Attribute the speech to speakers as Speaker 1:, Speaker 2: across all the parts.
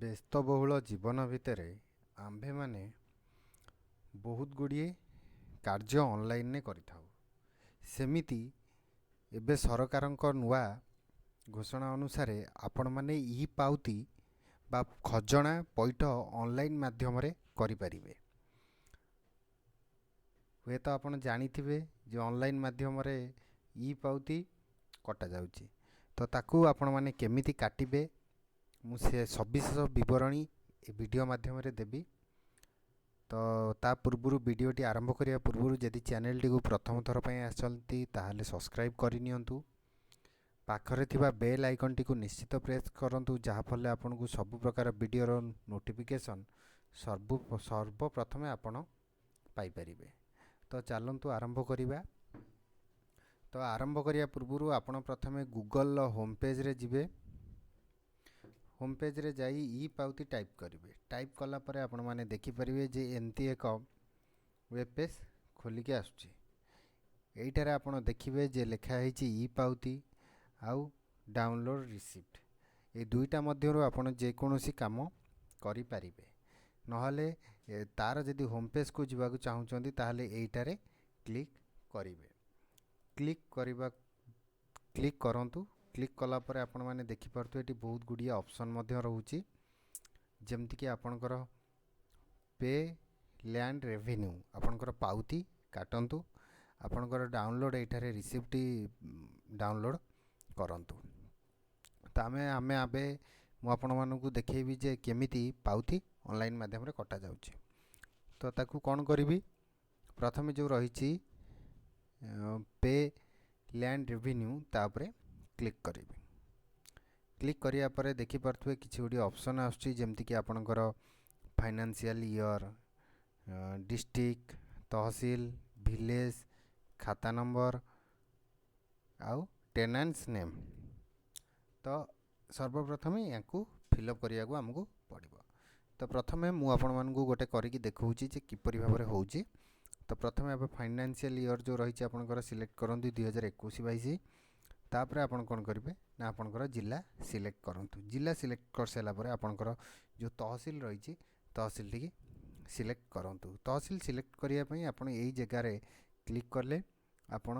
Speaker 1: ବ୍ୟସ୍ତବହୁଳ ଜୀବନ ଭିତରେ ଆମ୍ଭେମାନେ ବହୁତ ଗୁଡ଼ିଏ କାର୍ଯ୍ୟ ଅନଲାଇନ୍ରେ କରିଥାଉ। ସେମିତି ଏବେ ସରକାରଙ୍କ ନୂଆ ଘୋଷଣା ଅନୁସାରେ ଆପଣମାନେ ଇ ପାଉତି ବା ଖଜଣା ପଇଠ ଅନଲାଇନ୍ ମାଧ୍ୟମରେ କରିପାରିବେ। ହୁଏତ ଆପଣ ଜାଣିଥିବେ ଯେ ଅନଲାଇନ୍ ମାଧ୍ୟମରେ ଇ ପାଉତି କଟାଯାଉଛି। ତ ତାକୁ ଆପଣମାନେ କେମିତି କାଟିବେ, ମୁଁ ସେ ସବିଶେଷ ବିବରଣୀ ଏ ଭିଡ଼ିଓ ମାଧ୍ୟମରେ ଦେବି। ତ ତା ପୂର୍ବରୁ, ଭିଡ଼ିଓଟି ଆରମ୍ଭ କରିବା ପୂର୍ବରୁ, ଯଦି ଚ୍ୟାନେଲଟିକୁ ପ୍ରଥମ ଥର ପାଇଁ ଆସିଛନ୍ତି, ତାହେଲେ ସବସ୍କ୍ରାଇବ୍ କରିନିଅନ୍ତୁ। ପାଖରେ ଥିବା ବେଲ୍ ଆଇକନ୍ଟିକୁ ନିଶ୍ଚିତ ପ୍ରେସ୍ କରନ୍ତୁ, ଯାହାଫଳରେ ଆପଣଙ୍କୁ ସବୁ ପ୍ରକାର ଭିଡ଼ିଓର ନୋଟିଫିକେସନ୍ ସର୍ବପ୍ରଥମେ ଆପଣ ପାଇପାରିବେ। ତ ଚାଲନ୍ତୁ ଆରମ୍ଭ କରିବା। ତ ଆରମ୍ଭ କରିବା ପୂର୍ବରୁ ଆପଣ ପ୍ରଥମେ ଗୁଗଲ୍ର ହୋମ୍ ପେଜ୍ରେ ଯିବେ। ହୋମ୍ ପେଜ୍ରେ ଯାଇ ଇ ପାଉତି ଟାଇପ୍ କରିବେ। ଟାଇପ୍ କଲା ପରେ ଆପଣମାନେ ଦେଖିପାରିବେ ଯେ ଏମିତି ଏକ ୱେବ୍ ପେଜ୍ ଖୋଲିକି ଆସୁଛି। ଏଇଠାରେ ଆପଣ ଦେଖିବେ ଯେ ଲେଖା ହେଇଛି ଇ ପାଉତି ଆଉ ଡାଉନଲୋଡ଼୍ ରିସିପ୍ଟ। ଏ ଦୁଇଟା ମଧ୍ୟରୁ ଆପଣ ଯେକୌଣସି କାମ କରିପାରିବେ। ନହେଲେ ତା'ର ଯଦି ହୋମ୍ ପେଜ୍କୁ ଯିବାକୁ ଚାହୁଁଛନ୍ତି, ତାହେଲେ ଏଇଟାରେ କ୍ଲିକ୍ କରିବେ। କ୍ଲିକ୍ କରନ୍ତୁ। କ୍ଲିକ୍ କଲା ପରେ ଆପଣମାନେ ଦେଖିପାରୁଥିବେ, ଏଠି ବହୁତ ଗୁଡ଼ିଏ ଅପସନ୍ ମଧ୍ୟ ରହୁଛି, ଯେମିତିକି ଆପଣଙ୍କର ପେ ଲ୍ୟାଣ୍ଡ ରେଭିନ୍ୟୁ, ଆପଣଙ୍କର ପାଉତି କାଟନ୍ତୁ, ଆପଣଙ୍କର ଡାଉନଲୋଡ଼୍, ଏଇଠାରେ ରିସିପ୍ଟ ଡାଉନଲୋଡ଼୍ କରନ୍ତୁ। ତ ଆମେ ଏବେ ମୁଁ ଆପଣମାନଙ୍କୁ ଦେଖେଇବି ଯେ କେମିତି ପାଉତି ଅନଲାଇନ୍ ମାଧ୍ୟମରେ କଟାଯାଉଛି। ତ ତାକୁ କ'ଣ କରିବି? ପ୍ରଥମେ ଯେଉଁ ରହିଛି ପେ ଲ୍ୟାଣ୍ଡ ରେଭିନ୍ୟୁ, ତା ଉପରେ କ୍ଲିକ୍ କରିବି। କ୍ଲିକ୍ କରିବା ପରେ ଦେଖିପାରୁଥିବେ, କିଛି ଗୁଡ଼ିଏ ଅପସନ୍ ଆସୁଛି, ଯେମିତିକି ଆପଣଙ୍କର ଫାଇନାନ୍ସିଆଲ୍ ଇୟର୍, ଡିଷ୍ଟ୍ରିକ୍ଟ, ତହସିଲ, ଭିଲେଜ୍, ଖାତା ନମ୍ବର ଆଉ ଟେନାଣ୍ଟସ୍ ନେମ୍। ତ ସର୍ବପ୍ରଥମେ ୟାକୁ ଫିଲ୍ଅପ୍ କରିବାକୁ ଆମକୁ ପଡ଼ିବ। ତ ପ୍ରଥମେ ମୁଁ ଆପଣମାନଙ୍କୁ ଗୋଟେ କରିକି ଦେଖାଉଛି ଯେ କିପରି ଭାବରେ ହେଉଛି। ତ ପ୍ରଥମେ ଏବେ ଫାଇନାନ୍ସିଆଲ୍ ଇୟର୍ ଯେଉଁ ରହିଛି ଆପଣଙ୍କର, ସିଲେକ୍ଟ କରନ୍ତୁ 2021-22। ତାପରେ ଆପଣ କ'ଣ କରିବେ ନା ଆପଣଙ୍କର ଜିଲ୍ଲା ସିଲେକ୍ଟ କରନ୍ତୁ। ଜିଲ୍ଲା ସିଲେକ୍ଟ କରିସାରିଲା ପରେ ଆପଣଙ୍କର ଯେଉଁ ତହସିଲ ରହିଛି, ତହସିଲଟିକି ସିଲେକ୍ଟ କରନ୍ତୁ। ତହସିଲ ସିଲେକ୍ଟ କରିବା ପାଇଁ ଆପଣ ଏଇ ଜାଗାରେ କ୍ଲିକ୍ କଲେ, ଆପଣ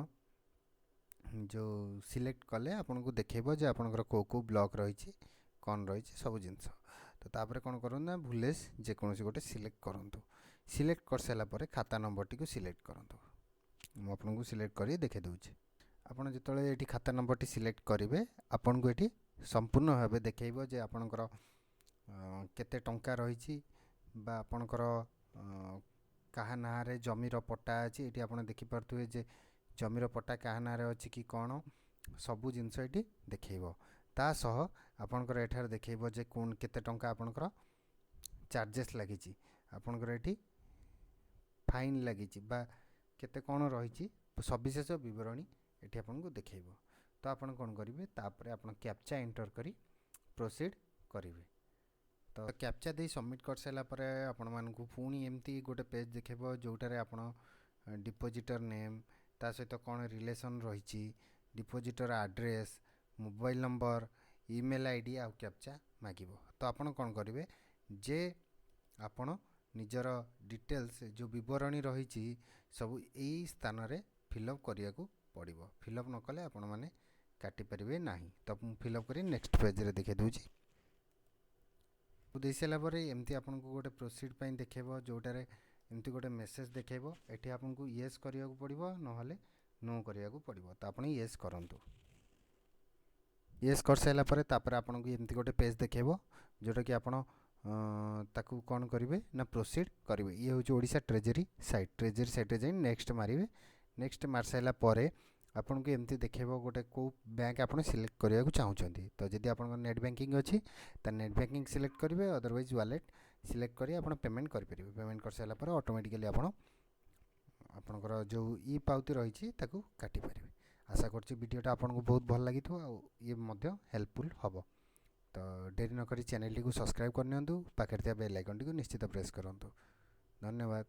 Speaker 1: ଯେଉଁ ସିଲେକ୍ଟ କଲେ ଆପଣଙ୍କୁ ଦେଖେଇବ ଯେ ଆପଣଙ୍କର କେଉଁ କେଉଁ ବ୍ଲକ୍ ରହିଛି, କ'ଣ ରହିଛି ସବୁ ଜିନିଷ। ତ ତାପରେ କ'ଣ କରନ୍ତୁ ନା ଭିଲେଜ୍ ଯେକୌଣସି ଗୋଟେ ସିଲେକ୍ଟ କରନ୍ତୁ। ସିଲେକ୍ଟ କରିସାରିଲା ପରେ ଖାତା ନମ୍ବରଟିକୁ ସିଲେକ୍ଟ କରନ୍ତୁ। ମୁଁ ଆପଣଙ୍କୁ ସିଲେକ୍ଟ କରି ଦେଖାଇ ଦେଉଛି। ଆପଣ ଯେତେବେଳେ ଏଠି ଖାତା ନମ୍ବରଟି ସିଲେକ୍ଟ କରିବେ, ଆପଣଙ୍କୁ ଏଠି ସମ୍ପୂର୍ଣ୍ଣ ଭାବେ ଦେଖେଇବ ଯେ ଆପଣଙ୍କର କେତେ ଟଙ୍କା ରହିଛି ବା ଆପଣଙ୍କର କାହା ନାଁରେ ଜମିର ପଟ୍ଟା ଅଛି। ଏଠି ଆପଣ ଦେଖିପାରୁଥିବେ ଯେ ଜମିର ପଟ୍ଟା କାହା ନାଁରେ ଅଛି କି କ'ଣ, ସବୁ ଜିନିଷ ଏଠି ଦେଖେଇବ। ତା ସହ ଆପଣଙ୍କର ଏଠାରେ ଦେଖେଇବ ଯେ କ'ଣ କେତେ ଟଙ୍କା ଆପଣଙ୍କର ଚାର୍ଜେସ୍ ଲାଗିଛି, ଆପଣଙ୍କର ଏଠି ଫାଇନ୍ ଲାଗିଛି ବା କେତେ କ'ଣ ରହିଛି, ସବିଶେଷ ବିବରଣୀ ଏଠି ଆପଣଙ୍କୁ ଦେଖେଇବ। ତ ଆପଣ କ'ଣ କରିବେ? ତାପରେ ଆପଣ କ୍ୟାପଚା ଏଣ୍ଟର କରି ପ୍ରୋସିଡ଼୍ କରିବେ। ତ କ୍ୟାପଚା ଦେଇ ସବମିଟ୍ କରିସାରିଲା ପରେ ଆପଣମାନଙ୍କୁ ପୁଣି ଏମିତି ଗୋଟେ ପେଜ୍ ଦେଖେଇବ, ଯେଉଁଟାରେ ଆପଣ ଡିପୋଜିଟର ନେମ୍, ତା ସହିତ କ'ଣ ରିଲେସନ୍ ରହିଛି, ଡିପୋଜିଟର address, mobile number, email ID ଆଉ କ୍ୟାପଚା ମାଗିବ। ତ ଆପଣ କ'ଣ କରିବେ ଯେ ଆପଣ ନିଜର ଡିଟେଲ୍ସ, ଯେଉଁ ବିବରଣୀ ରହିଛି, ସବୁ ଏଇ ସ୍ଥାନରେ ଫିଲ୍ଅପ୍ କରିବାକୁ ପଡ଼ିବ। ଫିଲ୍ଅପ୍ ନ କଲେ ଆପଣମାନେ କାଟିପାରିବେ ନାହିଁ। ତ ମୁଁ ଫିଲ୍ଅପ୍ କରି ନେକ୍ସଟ ପେଜ୍ରେ ଦେଖାଇ ଦେଉଛି। ଦେଇସାରିଲା ପରେ ଏମିତି ଆପଣଙ୍କୁ ଗୋଟେ ପ୍ରୋସିଡ଼୍ ପାଇଁ ଦେଖେଇବ, ଯେଉଁଟାରେ ଏମିତି ଗୋଟେ ମେସେଜ୍ ଦେଖେଇବ। ଏଠି ଆପଣଙ୍କୁ ୟେସ୍ କରିବାକୁ ପଡ଼ିବ, ନହେଲେ ନୋ କରିବାକୁ ପଡ଼ିବ। ତ ଆପଣ ୟେସ୍ କରନ୍ତୁ। ୟେସ୍ କରିସାରିଲା ପରେ ତାପରେ ଆପଣଙ୍କୁ ଏମିତି ଗୋଟେ ପେଜ୍ ଦେଖେଇବ, ଯେଉଁଟାକି ଆପଣ ତାକୁ କ'ଣ କରିବେ ନା ପ୍ରୋସିଡ଼୍ କରିବେ। ଇଏ ହେଉଛି ଓଡ଼ିଶା ଟ୍ରେଜେରୀ ସାଇଟ୍। ଟ୍ରେଜେରୀ ସାଇଟ୍ରେ ଯାଇ ନେକ୍ସଟ ମାରିବେ। ନେକ୍ସଟ ମାରି ସାରିଲା ପରେ ଆପଣଙ୍କୁ ଏମିତି ଦେଖେଇବ ଗୋଟେ କେଉଁ ବ୍ୟାଙ୍କ ଆପଣ ସିଲେକ୍ଟ କରିବାକୁ ଚାହୁଁଛନ୍ତି। ତ ଯଦି ଆପଣଙ୍କର ନେଟ୍ ବ୍ୟାଙ୍କିଂ ଅଛି, ତାହେଲେ ନେଟ୍ ବ୍ୟାଙ୍କିଂ ସିଲେକ୍ଟ କରିବେ। ଅଦରୱାଇଜ୍ ୱାଲେଟ୍ ସିଲେକ୍ଟ କରି ଆପଣ ପେମେଣ୍ଟ କରିପାରିବେ। ପେମେଣ୍ଟ କରିସାରିଲା ପରେ ଅଟୋମେଟିକାଲି ଆପଣ ଆପଣଙ୍କର ଯେଉଁ ଇ ପାଉତି ରହିଛି, ତାକୁ କାଟିପାରିବେ। ଆଶା କରୁଛି ଭିଡ଼ିଓଟା ଆପଣଙ୍କୁ ବହୁତ ଭଲ ଲାଗିଥିବ ଆଉ ଇଏ ମଧ୍ୟ ହେଲ୍ପଫୁଲ୍ ହେବ। ତ ଡେରି ନକରି ଚ୍ୟାନେଲଟିକୁ ସବସ୍କ୍ରାଇବ୍ କରିନିଅନ୍ତୁ। ପାଖରେ ଥିବା ବେଲ୍ ଆଇକନ୍ଟିକୁ ନିଶ୍ଚିତ ପ୍ରେସ୍ କରନ୍ତୁ। ଧନ୍ୟବାଦ।